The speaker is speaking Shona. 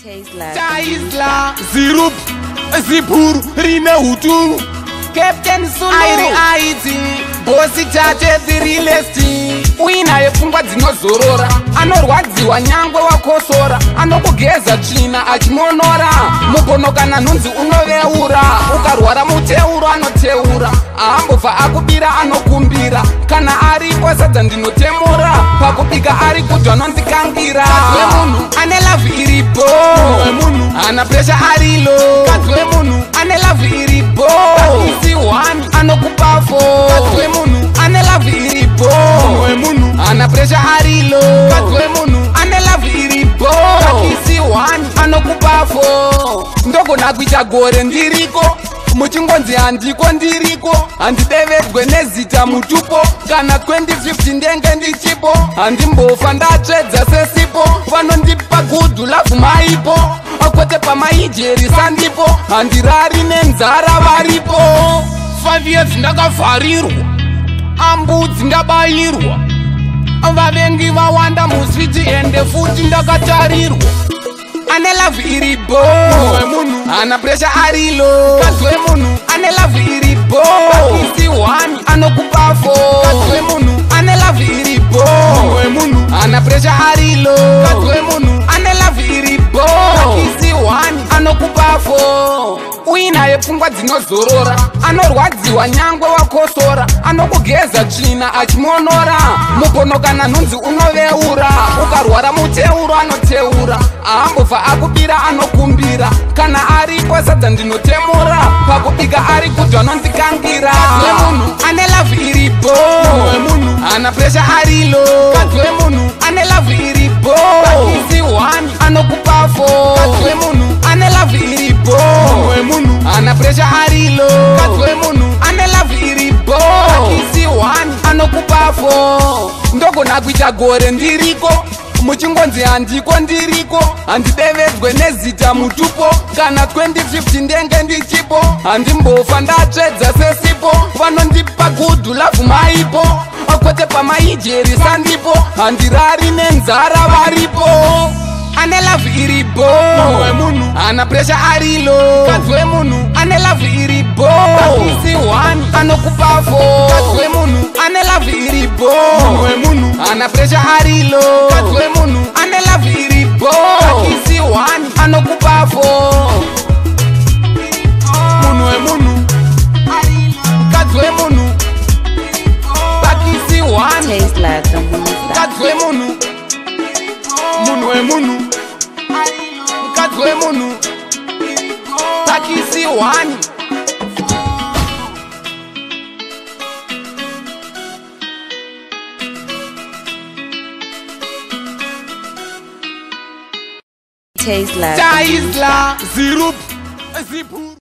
Taisla Zirup Ziburu rine huturu Captain Sulu Airi aiti Bosi tate the realest. Uinaye pfungwa dzinozorora, anorwadziwa nyangwe wakosora, anokugeza tsvina achimonora, mugono kana nhunzi unoveura, ukarwara muteuro anoteura, aambobva akubira anokumbira, kana aripo sadza ndinotemura, pakubika ari kudya anondikangira. Munhu ane love iripo, haana pressure ari low. Munhu ane love iripo, isi 1 anokupa 4. Munhu ane love iripo, haana pressure ari low. Munhu ane love iripo, isi 1 anokupa 4. Ndogona kuita gore ndiriko, muchingonzi handiko ndiriko, handidevedzwe nezita mutupo, kana 2050 ndenge ndichipo, handimbofa ndatsvedza sesipo, vanondipa good love maipo, kwete pamaijeri sandipo, handirari nenzara varipo. 5 years ndakavharirwa, ambudzi ndabayirwa, vavengi vawanda muswiti ende futi ndakatarirwa. Ane love iripo, haana pressure ari low. Munhu ane love iripo, isi 1 anokupa 4. Munhu ane love iripo, haana pressure ari low. Munhu ane love iripo, isi 1 anokupa 4. Uinaye pfungwa dzinozorora, anorwadziwa nyangwe wakosora, anokugeza tsvina achimonora, mugono kana nhunzi unoveura, ukarwara muteuro anoteura, aambobva akubira anokumbira, kana aripo sadza ndinotemura, pakubika ari kudya anondikangira. Munhu ane love iripo, haana pressure ari low. Munhu ane love iripo, isi 1 anokupa 4. Munhu ane love iripo, haana pressure ari low. Munhu ane love iripo, isi 1 anokupa 4. Ndogona kuita gore ndiriko, muchingonzi handiko ndiriko, handidevedzwe nezita mutupo, kana 2050 ndenge ndichipo, handimbofa ndatsvedza sesipo, vanondipa good love maipo, kwete pamaijeri sandipo, handirari nenzara varipo. Ane love iripo, haana pressure ari low. Munhu ane love iripo, isi 1 anokupa 4. Munhu ane love iripo, haana pressure ari low. Munhu ane love iripo, isi 1 anokupa 4. Munhu wemunhu, mukadzi wemunhu, pakisi 1. Mukadzi wemunhu, munhu wemunhu, mukadzi wemunhu, pakisi 1. Taisla Zirup Ziburu.